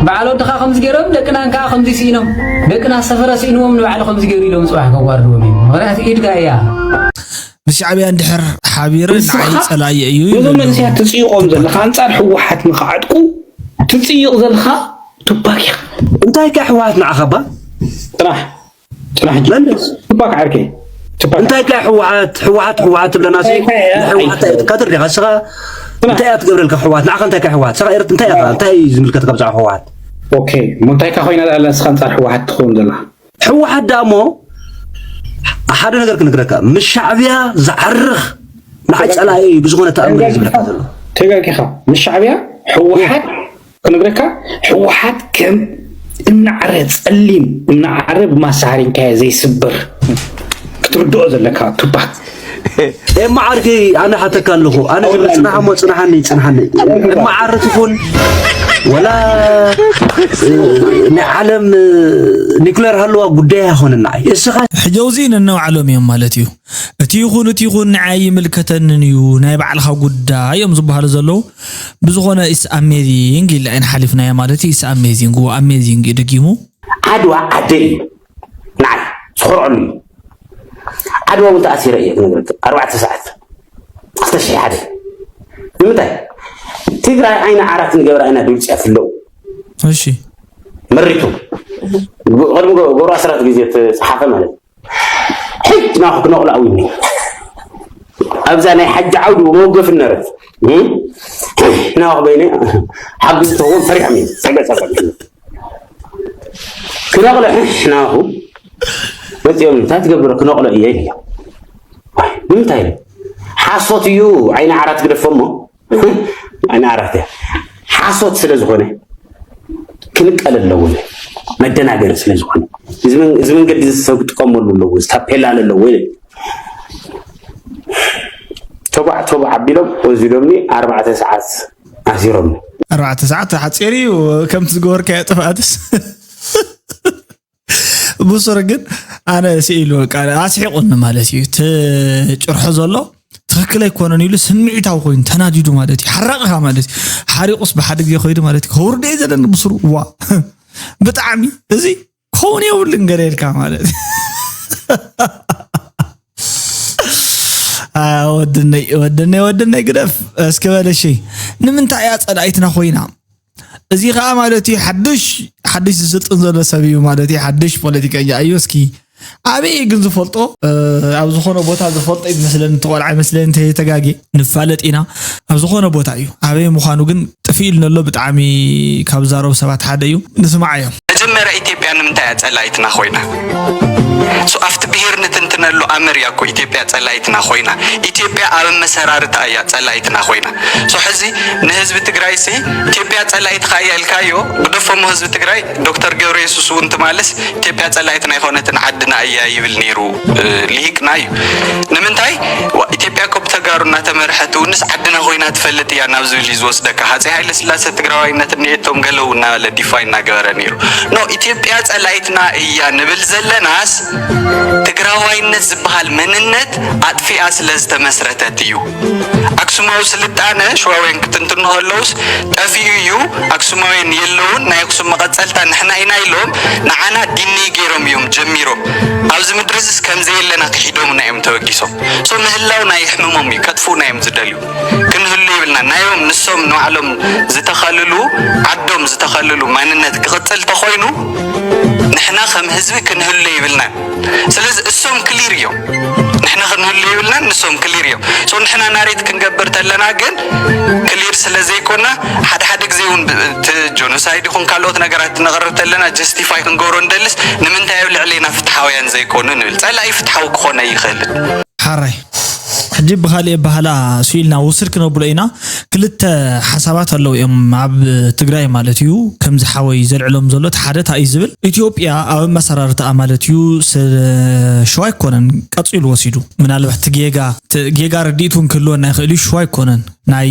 በዓል ወድኻ ከምዚ ገይሮም፣ ደቅናን ከኣ ከምዚ ስኢኖም። ደቅና ሰፈረ ስኢንዎም ንባዕሉ ከምዚ ገይሩ" ኢሎም ጽባሕ ከዋርድዎም እዮም። ምኽንያቱ ኢድካ እያ። ምስ ሻዕብያ እንድሕር ሓቢረ ንዓይ ንስኻ ጸላኢ እዩ ነዞም ይብሉ። መንእሰያት ትጽይቖም ዘለኻ ኣንጻር ህወሓት ንኽዓጥቁ ትጽይቕ ዘለኻ ቱፓክ ኢኻ። እንታይ ከ ህወሓት ንዓኻ እባ? ጽናሕ፣ ጽናሕ ሕጂ። መልስ። ቱፓክ ዓርከይ። ቱፓክ። እንታይ ከ ህወሓት፣ ህወሓት፣ ህወሓት ትብለና ሲ? እንታይ ከ፣ ንህወሓት እንታይ ትካትር ዲኻ? ንስኻ ጽናሕ። እንታይ እያ ትገብረልካ ህወሓት? ንዓኻ እንታይ ከ ህወሓት? ንስኻ ኤርት-፣ እንታይ ኢኻ? እንታይ እዩ ዝምልከትካ ብዛዕባ ህወሓት? ኦኬ፣ እሞ እንታይ ከ ኮይና ደኣ ንስኻ ኣንጻር ህወሓት ትኸውን ዘለኻ? ህወሓት ደኣ እሞ ሓደ ነገር ክንግረካ፣ ምስ ሻዕብያ ዝዓርኽ ንዓይ ጸላኢ እዩ ብዝኾነ ተኣምር እዩ ዝብለካ ዘሎ። ተጋጊኻ። ምስ ሻዕብያ ህወሓት ክንግረካ፣ ህወሓት ከም እምናዕረ ጸሊም፣ እምናዕረ ብማሳሃሪንካዮ ዘይስበር ክትርድኦ ዘለካ ቱፓክ። ኤማ ዓርከይ፣ ኣነ ሓተካ ኣለኹ። ኣነ ዝብል ጽናሕ እሞ ጽናሓኒ፣ ጽናሓኒ። ኤማ ዓሪ ትኹን፣ ወላ፣ እ፣ ናይ ዓለም፣ እ፣ ኒኩሌር ሃለዋ ጉዳይ ኣይኮነን ንዓይ። እስኻ ሕጂ ኣብዚ ነነባዕሎም እዮም ማለት እዩ። እቲ ይኹን፣ እቲ ይኹን ንዓይ ይምልከተንን እዩ፣ ናይ ባዕልኻ ጉዳይ እዮም ዝበሃሉ ዘለዉ። ብዝኾነ፣ it's amazing ኢልና ኢና ሓሊፍናዮ ማለት እዩ። It's amazing፣ ዎ፣ amazing እዩ ደጊሙ። ዓድዋ ዓደይ እዩ። ንዓይ ዝኾርዐሉ እዩ። ዓድዋ እውን ተኣሲረ እየ ክነግረካ። ኣርባዕተ ሰዓት ክልተ ሽሕ ሓደ። ንምንታይ? ትግራይ ዓይኒ ዓራት ንገብራ ኢና ድብል ጽሑፍ ኣለዉ። እሺ። መሪቱ። ቅድሚ ጎ-፣ ገብሩ ኣስራት ግዜ እተጸሓፈ ማለት እዩ። ሕጅ ናኹ ክነቕሎ ኣዊኒ። ኣብዛ ናይ ሓጂ ዓውዲ መወገፊ ነረት። እም? ናኹ በይነ ሓግዝ ተውን ፈሪሖም እዮም። ጸገ ጸገ። ክነቕሎ ሕሕ ናኹ መጺኦም እንታይ ትገብሮ ክነቕሎ እየ ኢለ። ዋይ፣ ንምንታይ ኢለ? ሓሶት እዩ፣ ዓይኒ ዓራት ግደፎ እሞ። ዓይኒ ዓራት እያ። ሓሶት ስለ ዝኾነ ክንቀል ኣለዎ። መደናገሪ ስለ ዝኾነ። እዚ መን-፣ እዚ መንገዲ እዚ ሰብ ክጥቀመሉ ኣለዎ፣ እዚ ታፔላ ኣለዎ ኢለ። ተባዕ ተባዕ ኣቢሎም ወሲዶምኒ ኣርባዕተ ሰዓት ኣሲሮምኒ። ኣርባዕተ ሰዓት ሓጺር እዩ፣ ከምቲ ዝገበርካዮ ጥፍኣትስ። ብሱር ግን ኣነ ስኢሉ በቃ ኣስሒቑኒ ማለት እዩ። እቲ ጭርሖ ዘሎ ትኽክል ኣይኮነን ኢሉ ስምዒታዊ ኮይኑ ተናዲዱ ማለት እዩ። ሓራቕኻ ማለት እዩ። ሓሪቑስ ብሓደ ግዜ ኮይዱ ማለት እዩ። ከውርዶ እየ ዘለኒ ብስሩ። ዋ። ብጣዕሚ እዚ ክኸውን የብሉን ገለ ኢልካ ማለት እዩ። አ፣ ወድነይ፣ ወድነይ፣ ወድነይ ግደፍ እስኪ በል እሺ። ንምንታይ እያ ጸላኢትና ኮይና? እዚ ኸኣ ማለት እዩ ሓድሽ፣ ሓድሽ ዝስልጥን ዘሎ ሰብ እዩ ማለት እዩ። ሓድሽ ፖለቲከኛ እዩ። እስኪ ኣበይ እዩ ግን ዝፈልጦ? እ፣ ኣብ ዝኾነ ቦታ ዝፈልጦ ይመስለኒ፣ እቲ ቆልዓ ይመስለኒ፣ እንተይተጋግየ። ንፋለጥ ኢና። ኣብ ዝኾነ ቦታ እዩ። ኣበይ ምዃኑ ግን ጥፍእ ኢሉኒ ኣሎ። ብጣዕሚ ካብ ዝዛረቡ ሰባት ሓደ እዩ። ንስማዓዮ። መጀመርያ ኢትዮጵያ ንምንታይ እያ ጸላኢትና ኮይና? ሶ ኣብቲ ብሄር ንትንትን ነሉ ኣመር እያ እኮ ኢትዮጵያ ጸላኢትና ኮይና። ኢትዮጵያ ኣብ መሰራርታ እያ ጸላኢትና ኮይና። ሶ ሕዚ ንህዝቢ ትግራይ ሲ ኢትዮጵያ ጸላኢትኻ እያ ኢልካዮ፣ ግደፎሞ ህዝቢ ትግራይ። ዶክተር ገብረ የሱስ እውን ትማልስ ኢትዮጵያ ጸላኢትና ኣይኮነትን ዓድና እያ ይብል ነይሩ፣ እ፣ ሊሂቅና እዩ። ንምንታይ? ዋ፣ ኢትዮጵያ እኮ ብተጋሩ እናተመርሐት እውንስ ዓድና ኮይና ትፈልጥ እያ ናብ ዝብል እዩ ዝወስደካ። ሃፀይ ሃይለ ስላሰ ትግራዋይነት እኒኤቶም ገለው እናበለ ዲፋይ እናገበረ ነይሩ። ኖ፣ ኢትዮጵያ ጸላኢትና እያ ንብል ዘለናስ ትግራዋይነት ዝበሃል መንነት ኣጥፊኣ ስለ ዝተመስረተት እዩ። ኣክሱማዊ ስልጣነ ሸዋውያን ክትንትኑ ከለውስ ጠፊኡ እዩ። ኣክሱማውያን የለውን፣ ናይ ኣክሱም መቐጸልታ ንሕና ኢና ኢሎም ንዓና ዲነይ ገይሮም እዮም ጀሚሮም። ኣብዚ ምድሪ እዚስ ከም ዘየለና ክሒዶምና እዮም ተበጊሶም። ሶ ምህላው ናይ ሕምሞም እዩ፣ ከጥፍኡና እዮም ዝደልዩ። ክንህሉ ይብልና ናዮም ንሶም ንባዕሎም ዝተኸልሉ ዓዶም ዝተኸልሉ ማንነት ክቕጽል ተኾይኑ ንሕና ከም ህዝቢ ክንህሉ ይብልና። ስለዚ እሶም ክሊር እዮም። ንሕና ክንህሉ ይብልናን ንሶም ክሊር እዮም። ሶ ንሕና ናሬት ክንገብር ተለና ግን ክሊር ስለ ዘይኮና ሓደ ሓደ ግዜ እውን ብ-፣ እቲ ጆኖሳይድ ይኹን ካልኦት ነገራት ነቕርብ ተለና ጀስቲፋይ ክንገብሮ እንደልስ ንምንታይ ኣብ ልዕሌና ፍትሓውያን ዘይኮኑ ንብል። ጸላኢ ፍትሓዊ ክኾን ኣይኽእልን። ሓራይ ሕጂ ብኻሊእ ባህላ ስኢልና ውስድ ክነብሎ ኢና። ክልተ ሓሳባት ኣለዉ እዮም ኣብ ትግራይ ማለት እዩ። ከምዚ ሓወይ ዘልዕሎም ዘሎ እቲ ሓደ እንታይ እዩ ዝብል፣ ኢትዮጵያ ኣብ ኣመሰራርታኣ ማለት እዩ ስ-፣ ሸዋ ኣይኮነን ቀፂሉ ወሲዱ። ምናልባት እቲ ጌጋ፣ እቲ ጌጋ ርድኢት እውን ክህልወና ይኽእል እዩ። ሸዋ ኣይኮነን ናይ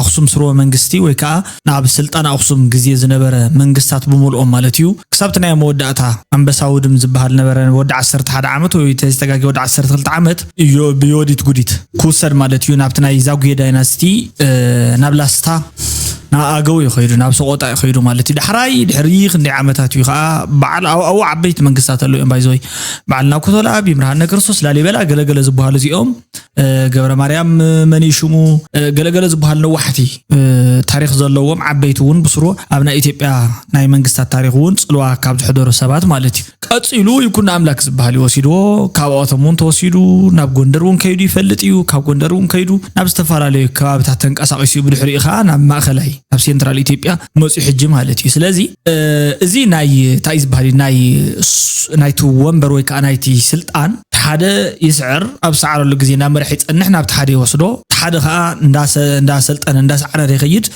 ኣኽሱም ስርወ መንግስቲ ወይ ከዓ ናብ ስልጣን ኣኽሱም ግዜ ዝነበረ መንግስታት ብምልኦም ማለት እዩ። ክሳብ እቲ ናይ መወዳእታ ኣንበሳ ውድም ዝበሃል ነበረ፣ ወዲ ዓሰርተ ሓደ ዓመት ወይ ተዝተጋጊ ወዲ ዓሰርተ ክልተ ዓመት እዮ-፣ ብዮዲት ጉዲት ክውሰድ ማለት እዩ። ናብቲ ናይ ዛጉየ ዳይናስቲ፣ እ፣ ናብ ላስታ፣ ናብ ኣገው እዩ ከይዱ፣ ናብ ሰቆጣ እዩ ከይዱ ማለት እዩ። ዳሕራይ ድሕሪ ክንደይ ዓመታት እዩ ከዓ በዓል ኣብኡ ዓበይቲ መንግስታት ኣለዉ እዮም። ባይዘወይ በዓል ናኩቶ ለኣብ፣ ይምርሃነ ክርስቶስ፣ ላሊበላ፣ ገለገለ ዝበሃሉ እዚኦም፣ እ፣ ገብረ ማርያም፣ እ፣ መን እዩ ሽሙ፣ እ፣ ገለገለ ዝበሃሉ ነዋሕቲ፣ እ፣ ታሪኽ ዘለዎም ዓበይቲ እውን ብስሩ ኣብ ናይ ኢትዮጵያ ናይ መንግስታት ታሪኽ እውን ጽልዋ ካብ ዝሕደሩ ሰባት ማለት እዩ። ቀጺሉ ይኩኖ ኣምላክ ዝበሃል እዩ ወሲድዎ። ካብኣቶም እውን ተወሲዱ ናብ ጎንደር እውን ከይዱ ይፈልጥ እዩ። ካብ ጎንደር እውን ከይዱ ናብ ዝተፈላለዩ ከባብታት ተንቀሳቒሱ እዩ። ብድሕሪኡ ከዓ ናብ ማእኸላይ፣ ናብ ሴንትራል ኢትዮጵያ መፂኡ ሕጂ ማለት እዩ። ስለዚ፣ እ፣ እዚ ናይ፣ እንታይ እዩ ዝበሃል እዩ? ናይ ስ-፣ ናይቲ ወንበር ወይ ከዓ ናይቲ ስልጣን ሓደ ይስዕር፣ ኣብ ዝሰዓረሉ ግዜ ናብ መርሒ ይጸንሕ፣ ናብቲ ሓደ ይወስዶ፣ እቲ ሓደ ከዓ እንዳሰ-፣ እንዳሰልጠነ፣ እንዳሰዓረረ ይኸይድ።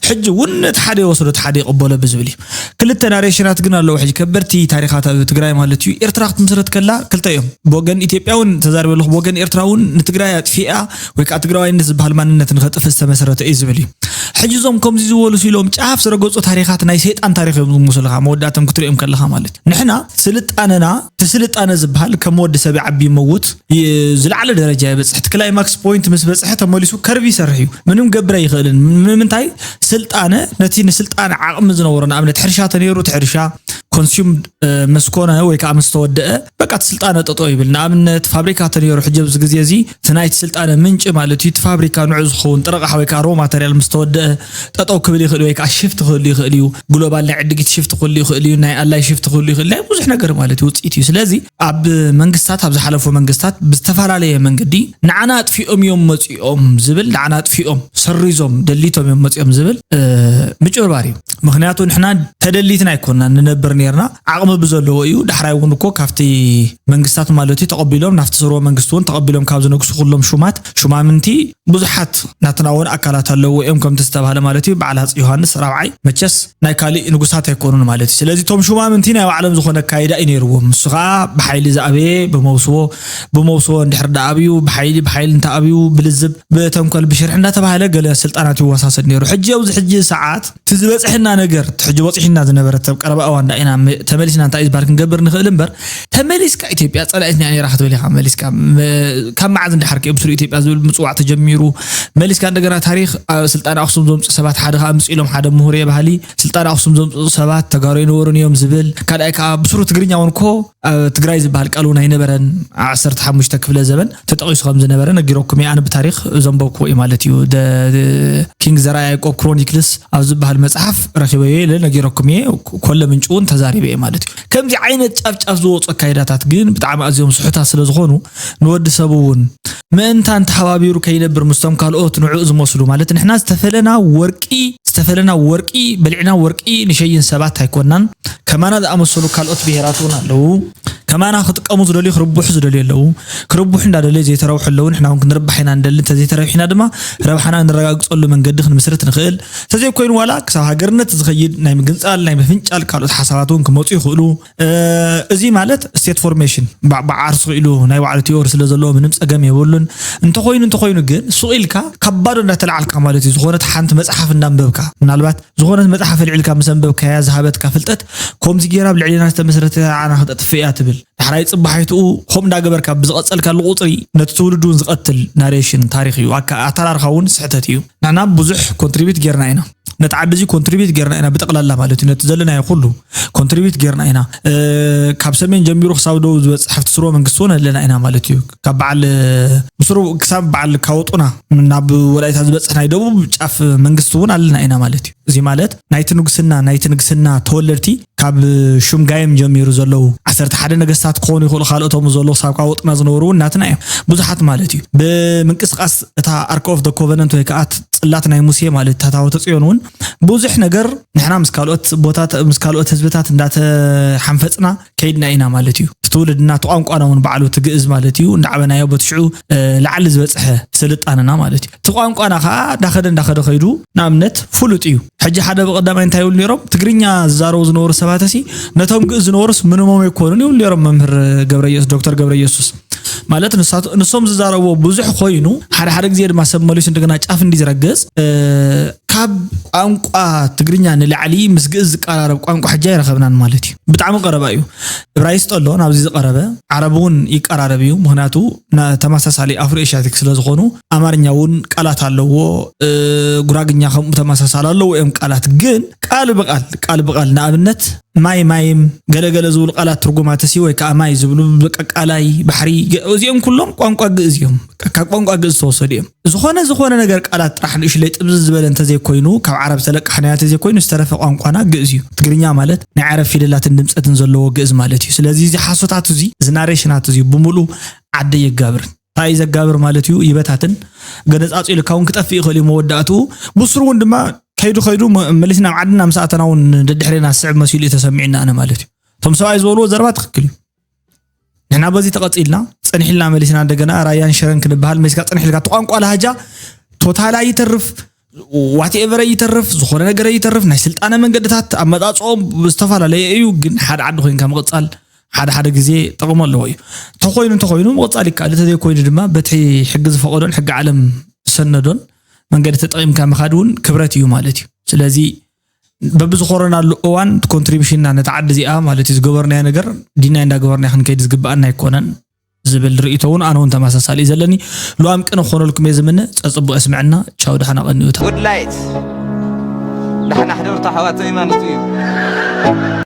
ሕጂ እውን እቲ ሓደ ይወስዶ፣ እቲ ሓደ ይቕበሎ ብዝብል እዩ። ክልተ ናሬሽናት ግን ኣለዉ። ሕጂ ከበድቲ ታሪኻት ኣብ ትግራይ ማለት እዩ። ኤርትራ ክትምስረት ከላ ክልተ እዮም። ብወገን ኢትዮጵያ እውን ተዛሪበ ኣለኹ፣ ብወገን ኤርትራ እውን ንትግራይ ኣጥፊኣ ወይ ከዓ ትግራዋይነት ዝበሃል ማንነት ንኸጥፍእ ዝተመሰረተ እዩ ዝብል እዩ። ሕጂ እዞም ከምዚ ዝበሉ ሲሎም ጫፍ ዝረገጹ ታሪኻት ናይ ሰይጣን ታሪኽ እዮም ዝመስሉኻ፣ መወዳእቶም ክትሪኦም ከለኻ ማለት እዩ። ንሕና ስልጣነና፣ እቲ ስልጣነ ዝበሃል ከም ወዲ ሰብ ይዓቢ ይመውት፣ ይ-፣ ዝለዓለ ደረጃ ይበጽሕ። እቲ ክላይማክስ ፖይንት ምስ በጽሐ ተመሊሱ ከርቭ ይሰርሕ እዩ። ምንም ገብር ኣይኽእልን። ንምንታይ? ስልጣነ ነቲ ንስልጣነ ዓቕሚ ዝነበሮ፣ ንኣብነት ሕርሻ ተነይሩ፣ እቲ ሕርሻ ኮንሱምድ፣ እ፣ ምስ ኮነ ወይ ከዓ ምስ ተወደአ፣ በቃ እቲ ስልጣነ ጠጠው ይብል። ንኣብነት ፋብሪካ ተነይሩ፣ ሕጂ ኣብዚ ግዜ እዚ እቲ ናይቲ ስልጣነ ምንጪ ማለት እዩ፣ እቲ ፋብሪካ ንዑ ዝኸውን ጥረ ኣቕሓ ወይ ከዓ ሮ ማተርያል ምስ ተወደአ፣ ጠጠው ክብል ይኽእል ወይ ከዓ ሽፍት ክህሉ ይኽእል እዩ። ግሎባል ናይ ዕድጊት ሽፍት ክህሉ ይኽእል እዩ። ናይ ኣላይ ሽፍት ክህሉ ይኽእል። ናይ ብዙሕ ነገር ማለት እዩ፣ ውፅኢት እዩ። ስለዚ ኣብ መንግስታት፣ ኣብ ዝሓለፉ መንግስታት ብዝተፈላለየ መንገዲ ንዓና ኣጥፊኦም እዮም መፂኦም ዝብል፣ ንዓና ኣጥፊኦም ሰሪዞም ደሊቶም እዮም መፂኦም ዝብል፣ እ፣ ምጭብርባር እዩ። ምኽንያቱ ንሕና ተደሊትና ኣይኮንና ንነብር ነርና፣ ዓቕሚ ብዘለዎ እዩ። ዳሕራይ እውን እኮ ካብቲ መንግስታት ማለት እዩ ተቐቢሎም፣ ናብቲ ስርወ መንግስቲ እውን ተቐቢሎም ካብ ዝነግሱ ኩሎም ሹማት፣ ሹማምንቲ ብዙሓት ናትና እውን ኣካላት ኣለዎ እዮም፣ ከምቲ ዝተባህለ ማለት እዩ። በዓል ሃፀይ ዮሃንስ ራብዓይ መቸስ ናይ ካሊእ ንጉሳት ኣይኮኑን ማለት እዩ። ስለዚ እቶም ሹማምንቲ ናይ ባዕሎም ዝኾነ ኣካይዳ እዩ ነይርዎም። ንሱ ከዓ ብሓይሊ ዝኣበየ ብመውስቦ፣ ብመውስቦ እንድሕር ዳኣብዩ፣ ብሓይሊ፣ ብሓይሊ እንተኣብዩ፣ ብልዝብ፣ ብተንኮል፣ ብሽርሒ እንዳተባሃለ ገለ ስልጣናት ይወሳሰድ ነይሩ። ሕጂ ኣብዚ ሕጂ ሰዓት እቲ ዝበፅሐና ነገር፣ እቲ ሕጂ በፂሑና ዝነበረ፣ እቲ ኣብ ቀረባ እዋን ዳ ኢና ም-፣ ተመሊስና እንታይ እዩ ዝበሃል ክንገብር ንኽእል እምበር፣ ተመሊስካ ኢትዮጵያ ጸላኢትና እያ ነይራ ክትብል ኢኻ መሊስካ። ም-፣ ካብ መዓዝ እንድሓር ከ ብስሩ ኢትዮጵያ ዝብል ምጽዋዕ ተጀሚሩ፣ መሊስካ እንደገና ታሪኽ፣ ኣብ ስልጣን ኣኽሱም ዘምጽኡ ሰባት ሓደ ከኣ ምጽኡ ኢሎም ሓደ ምሁር እየ በሃሊ፣ ስልጣን ኣኽሱም ዘምጽኡ ሰባት ተጋሩ ኣይነበሩን እዮም ዝብል፣ ካልኣይ ከኣ ብስሩ ትግርኛ እውን እኮ ኣብ ትግራይ ዝበሃል ቃል እውን ኣይነበረን። ዓሰርተ ሓሙሽተ ክፍለ ዘበን ተጠቒሱ ከም ዝነበረ ነጊረኩም እየ። ኣነ ብታሪኽ ዘንበብኩዎ እዩ ማለት እዩ። ደ-፣ ኪንግ ዘርኣ ያዕቆብ ክሮኒክልስ ኣብ ዝበሃል መጽሓፍ ረኺበዮ ኢለ ነጊረኩም እየ። ኮለ ምንጩ እውን ተዛሪበ እየ ማለት እዩ። ከምዚ ዓይነት ጫፍ ጫፍ ዝወፁ ኣካይዳታት ግን ብጣዕሚ ኣዝዮም ስሑታት ስለ ዝኾኑ ንወዲ ሰብ እውን ምእንታን ተሓባቢሩ ከይነብር ምስቶም ካልኦት ንዕኡ ዝመስሉ ማለት ንሕና ዝተፈለና ወርቂ፣ ዝተፈለና ወርቂ በሊዕና ወርቂ ንሸይን ሰባት ኣይኮናን። ከማና ዝኣመሰሉ ካልኦት ብሄራት እውን ኣለዉ። ከማና ክጥቀሙ ዝደልዩ ክርብሑ ዝደልዩ ኣለዉ። ክርብሑ እንዳደለዩ ዘይተረብሑ ኣለዉ። ንሕና እውን ክንርባሕ ኢና ንደሊ። እንተዘይተረቢሕና ድማ ረብሓና እንረጋግፀሉ መንገዲ ክንምስርት ንኽእል። እንተዘይኮይኑ ዋላ ክሳብ ሃገርነት ዝኸይድ ናይ ምግንፃል ናይ ምፍንጫል ካልኦት ሓሳባት እውን ክመፁ ይኽእሉ። እዚ ማለት ስቴት ፎርሜሽን ብዓርሱ ክኢሉ ናይ ባዕሉ ቲዮሪ ስለ ዘለዎ ምንም ፀገም የብሉን። እንተኾይኑ እንተኾይኑ ግን ሱቕ ኢልካ ካብ ባዶ እንዳተለዓልካ ማለት እዩ። ዝኾነት ሓንቲ መፅሓፍ እንዳንበብካ ምናልባት ዝኾነት መፅሓፍ ኣልዒልካ ምስ ኣንበብካያ ዝሃበትካ ፍልጠት ከምዚ ገይራ ኣብ ልዕሌና ዝተመስረተ ዓና ክተጥፍእ እያ ትብል። ዳሕራይ ፅባሓይትኡ ከምኡ እንዳገበርካ ብዝቐፀልካሉ ቁፅሪ ነቲ ትውልድ እውን ዝቐትል ናሬሽን ታሪክ እዩ። ኣተራርኻ እውን ስሕተት እዩ። ንሕና ብዙሕ ኮንትሪቢት ጌርና ኢና። ነቲ ዓዲ እዚ ኮንትሪቢት ጌርና ኢና ብጠቕላላ ማለት እዩ። ነቲ ዘለናዮ ኩሉ ኮንትሪቢት ጌርና ኢና። ካብ ሰሜን ጀሚሩ ክሳብ ደቡብ ዝበፅሕ ኣብቲ ስርወ መንግስቲ እውን ኣለና ኢና ማለት እዩ። ካብ በዓል ምስሩ ክሳብ በዓል ካወጡና ናብ ወላይታ ዝበፅሕ ናይ ደቡብ ጫፍ መንግስቲ እውን ኣለና ኢና ማለት እዩ። እዚ ማለት ናይቲ ንጉስና ናይቲ ንግስና ተወለድቲ ካብ ሹም ጋይም ጀሚሩ ዘለዉ ዓሰርተ ሓደ ነገስታት ክኾኑ ይኽእሉ፣ ካልኦቶም ዘለዉ ክሳብ ካወጡና ዝነበሩ እውን ናትና እዮም። ብዙሓት ማለት እዩ። ብምንቅስቃስ እታ ኣርክ ኦፍ ኮቨነንት ወይ ከዓ ጽላት ናይ ሙሴ ማለት እታ ታቦተ ጽዮን እውን ብዙሕ ነገር ንሕና ምስ ካልኦት ቦታት ምስ ካልኦት ህዝብታት እንዳተሓንፈጽና ከይድና ኢና ማለት እዩ። እቲ ትውልድና እቲ ቋንቋና እውን ባዕሉ እቲ ግእዝ ማለት እዩ እንዳዕበናዮ በቲ ሽዑ ላዕሊ ዝበፅሐ ስልጣንና ማለት እዩ። እቲ ቋንቋና ከዓ እንዳኸደ እንዳኸደ ከይዱ ንኣብነት ፍሉጥ እዩ። ሕጂ ሓደ ብቐዳማይ እንታይ ይብሉ ነይሮም? ትግርኛ ዝዛረቡ ዝነበሩ ሰባት ሲ ነቶም ግእዝ ዝነበሩስ ምንሞም ኣይኮኑን ይብሉ ነይሮም መምህር ገብረየሱስ ዶክተር ገብረየሱስ ማለት ንሶም ዝዛረብዎ ብዙሕ ኮይኑ ሓደ ሓደ ግዜ ድማ ሰብ መሊሱ እንደገና ጫፍ እንዲ ዝረግፅ ካብ ቋንቋ ትግርኛ ንላዕሊ ምስ ግእዝ ዝቀራረብ ቋንቋ ሕጂ ኣይረኸብናን ማለት እዩ። ብጣዕሚ ቀረባ እዩ። እብራይስጥ ኣሎ ናብዚ ዝቀረበ፣ ዓረብ እውን ይቀራረብ እዩ። ምክንያቱ ተመሳሳሊ ኣፍሮ ኤሽያቲክ ስለዝኾኑ ኣማርኛ እውን ቃላት ኣለዎ። ጉራግኛ ከምኡ ተመሳሳሊ ኣለዎ እዮም ቃላት ግን ቃል ብቃል ቃል ብቃል ንኣብነት ማይ ማይም ገለገለ ዝብሉ ቃላት ትርጉማት ሲ ወይ ከዓ ማይ ዝብሉ በቃ ቃላይ ባሕሪ እዚኦም ኩሎም ቋንቋ ግእዝ እዮም። ካብ ቋንቋ ግእዝ ዝተወሰዱ እዮም። ዝኾነ ዝኾነ ነገር ቃላት ጥራሕ ንእሽለይ ጥብዝ ዝበለ እንተዘይኮይኑ ካብ ዓረብ ተለቃሕናዮ እንተዘይኮይኑ ዝተረፈ ቋንቋና ግእዝ እዩ። ትግርኛ ማለት ናይ ዓረብ ፊደላትን ድምፀትን ዘለዎ ግእዝ ማለት እዩ። ስለዚ እዚ ሓሶታት እዚ እዚ ናሬሽናት እዚ ብምሉ ዓደ የጋብርን እንታይ ዘጋብር ማለት እዩ ይበታትን ገነፃፂሉ ካውን ክጠፍእ ይኽእል እዩ መወዳእትኡ ብስሩ እውን ድማ ከይዱ ከይዱ መሊስና ኣብ ዓድና ምስ ኣተና እውን ደድሕሬና ዝስዕብ መሲሉ እዩ ተሰሚዕና ኣነ ማለት እዩ። እቶም ሰብኣይ ዝበልዎ ዘረባ ትኽክል እዩ። ንሕና በዚ ተቐፂልና ፀኒሕልና መሊስና እንደገና ራያን ሽረን ክንበሃል መሊስካ ፀኒሕልካ እቲ ቋንቋ ላሃጃ ቶታላ ይተርፍ ዋትኤቨር ይተርፍ ዝኾነ ነገር ይተርፍ ናይ ስልጣነ መንገድታት ኣመፃፅኦም ዝተፈላለየ እዩ። ግን ሓደ ዓዲ ኮይንካ ምቕፃል ሓደ ሓደ ግዜ ጠቕሞ ኣለዎ እዩ። እንተኾይኑ እንተኾይኑ ምቕፃል ይከኣል። እንተዘይኮይኑ ድማ በቲ ሕጊ ዝፈቐዶን ሕጊ ዓለም ዝሰነዶን መንገዲ ተጠቒምካ ምኻድ እውን ክብረት እዩ ማለት እዩ። ስለዚ በብዝኾረናሉ እዋን ኮንትሪቢሽንና ነቲ ዓዲ እዚኣ ማለት እዩ ዝገበርናዮ ነገር ዲናይ እንዳገበርና ክንከይድ ዝግብኣና ኣይኮነን ዝብል ርእይቶ እውን ኣነ እውን ተመሳሳሊ እዩ ዘለኒ። ልዋም ቅነ ክኾነልኩም እየ ዝምነ። ፀፅቡቕ የስምዐና። ቻው ደሓና ቀንዩታ። ጉድ ላይት ደሓና ሕደርታ ኣሕዋት ሃይማኖት እዩ።